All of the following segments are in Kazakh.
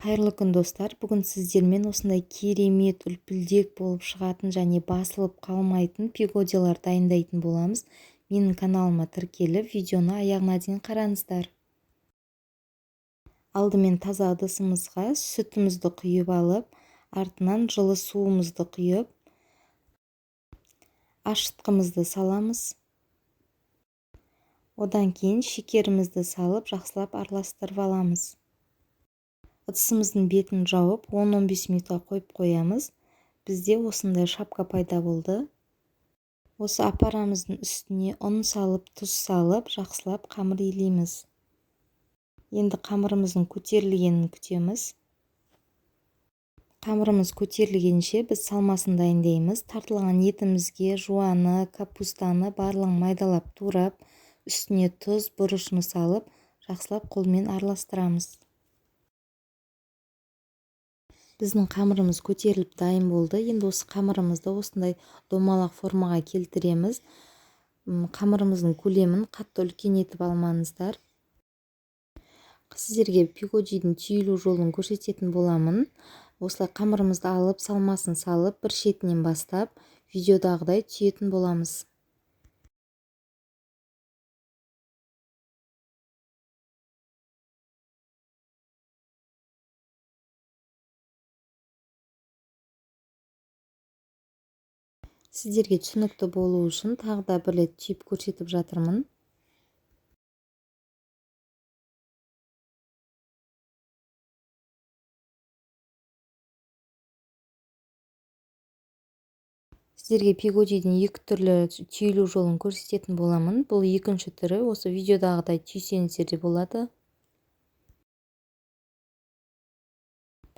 Қайырлы күн, достар! Бүгін сіздермен осындай керемет үлпілдек болып шығатын және басылып қалмайтын пигодилар дайындайтын боламыз. Менің каналыма тіркеліп, видеоны аяғына дейін қараңыздар. Алдымен таза ыдысымызға сүтімізді құйып алып, артынан жылы суымызды құйып, ашытқымызды саламыз. Одан кейін шекерімізді салып, жақсылап араластырып аламыз. Ыдысымыздың бетін жауып, 10-15 минутқа қойып қоямыз. Бізде осындай шапка пайда болды. Осы апарамыздың үстіне ұн салып, тұз салып, жақсылап қамыр илейміз. Енді қамырымыздың көтерілгенін күтеміз. Қамырымыз көтерілгенше біз салмасын дайындаймыз. Тартылған етімізге жуаны, капустаны барлығын майдалап турап, үстіне тұз, бұрышын салып, жақсылап қолмен араластырамыз. Біздің қамырымыз көтеріліп дайын болды. Енді осы қамырымызды осындай домалақ формаға келтіреміз. Қамырымыздың көлемін қатты үлкен етіп алмаңыздар. Сіздерге пигодидің түйілу жолын көрсететін боламын. Осылай қамырымызды алып, салмасын салып, бір шетінен бастап, видеодағыдай түйетін боламыз. Сіздерге түсінікті болу үшін тағы да бір рет түйіп көрсетіп жатырмын. Сіздерге пигодидің екі түрлі түйілу жолын көрсететін боламын. Бұл екінші түрі, осы видеодағыдай түйсеңіздер де болады.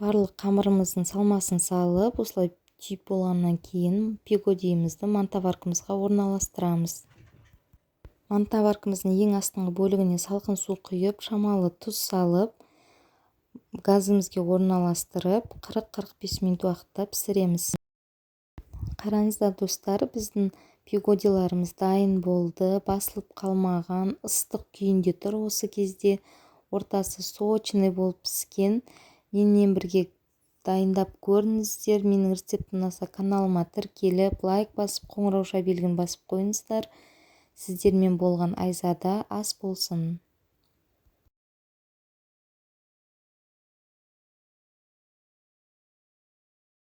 Барлық қамырымыздың салмасын салып, осылай түйіп болғаннан кейін пигодиімізді мантоваркамызға орналастырамыз. Мантоваркамыздың ең астыңғы бөлігіне салқын су құйып, шамалы тұз салып, газымызге орналастырып, 40-45 минут уақытта пісіреміз. Қараңыздар, достар, біздің пигодиларымыз дайын болды, басылып қалмаған, ыстық күйінде тұр. Осы кезде ортасы сочный болып піскен. Менімен бірге дайындап көріңіздер. Менің рецептім ұнаса, каналыма тіркеліп, лайк басып, қоңырауша белгіні басып қойыңыздар. Сіздермен болған Айзада. Ас болсын.